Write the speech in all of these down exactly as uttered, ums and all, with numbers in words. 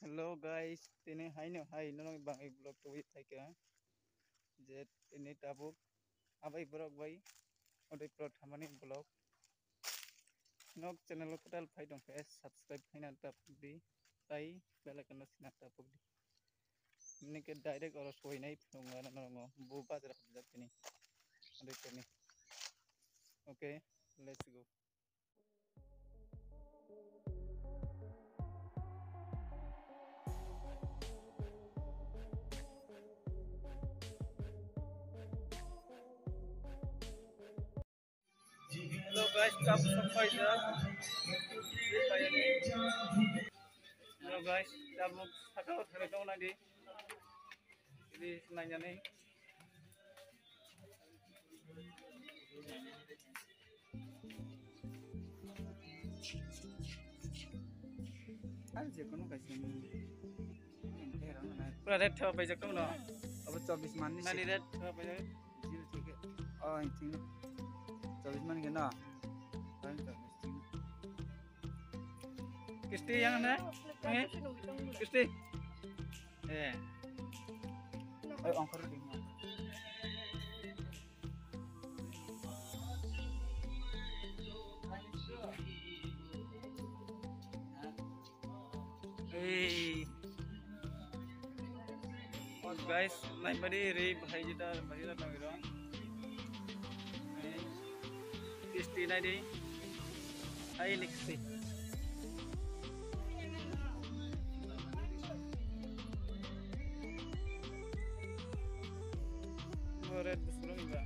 Hello guys, tini haino hai norok bangwi vlog tubui phaikha je tini tabuk abai borok bai odei pro thamani vlog. Nok channel o kwtal phai tongkhe subscribe khaina tapuk di, tai bell icon no sina tapuk di. Nini ke direct oro soinai phunukma norok bo bazar hapjak tini odei tini. Okay, let's go. Hello guys, tabuk sok paijak. Hello guys, tabuk saka o thangwi tong nai di. Ini nanya nih. Ar je kono kaisa ni. Pura red thawa paijak tong no. Abo chobbish man ni. Nani red thawa paijak? Zero ticket. Oh, ini. Chobbish man ke no. Paling chobbish. Kisti yang na? Eh? Kisti? Eh. Ay, ongkor di. Hey. Guys, naimani ri bhai jita bhai jita tangiro. Kisti nai di. Hai liksi. Red busurung iba.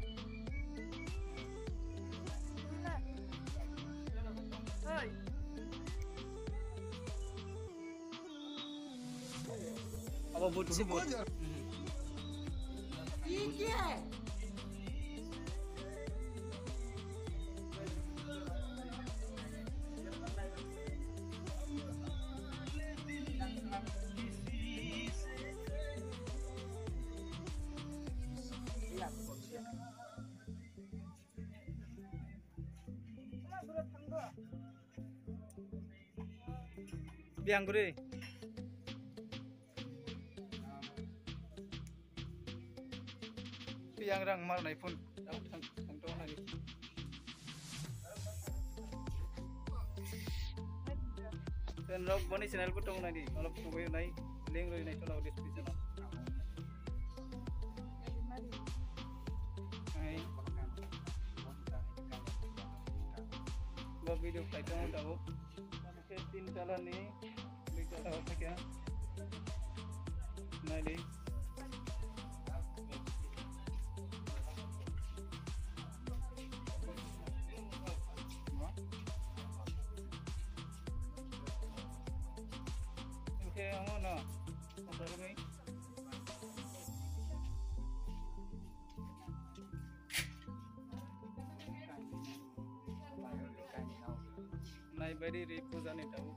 Hai. Abo butsi bot. Biang guri. Biang rang mar nai phone. Thang, thang, thang, thang, thang. Ten rok boni channel ko tong nai di. Olop tong nai. Link roi nai tola description o. Hai. Bo video khai tong tabo. Tin tala ni, dui tala o thakya. Nai di. Oke, amo no. Oke, nai bari ri puja ni tau.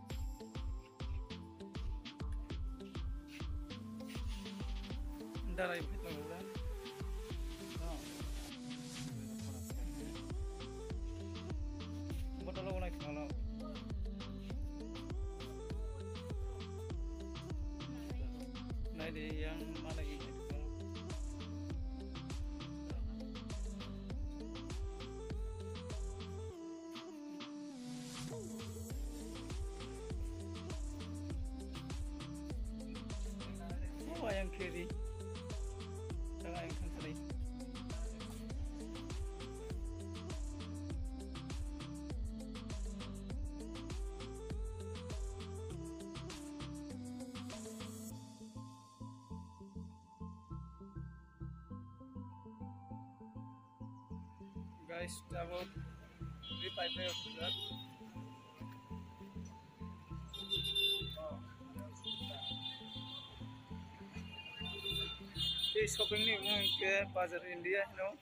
Darai phai tongo da. Bottle o nai khna lo. Nai de yang mana ini. Oh, ayang kiri. Tengah ayang kiri. Guys, tabuk ri pai pai ok. Tei shopping ni mung ke Bazar India hino.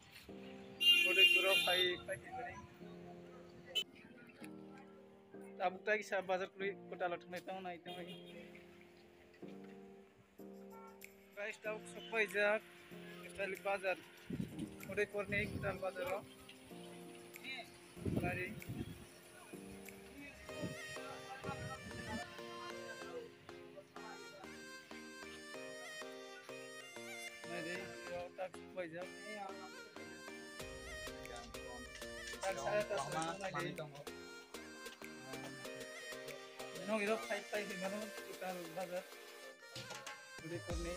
Kode kuro pai pai pai. Tabuk tai sa bazar kuli kota lo thang nai tang nai tang nai. Guys, tabuk sokpaijak Kali bazar. Udaipurni Kali bazar o. Gari. Nong iro five five mano total bazar. Uri korni.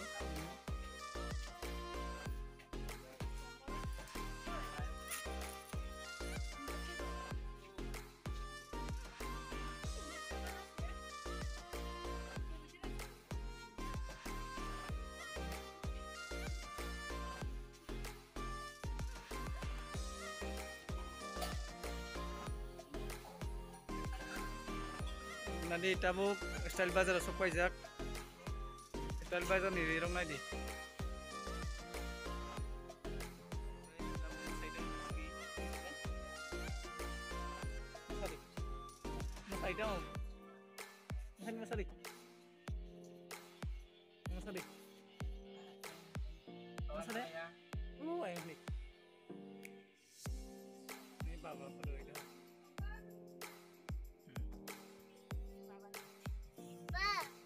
Nadi tabuk Style Bazar o sok paijak. Style Bazar ni rirok nai di. Masai dong. Masai, masai. Masai. Masai. Oh, ayah ni. Ni baba photo itu.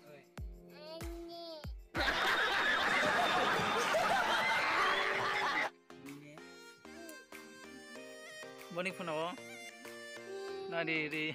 Oi. Boni phone o. Nadi ri.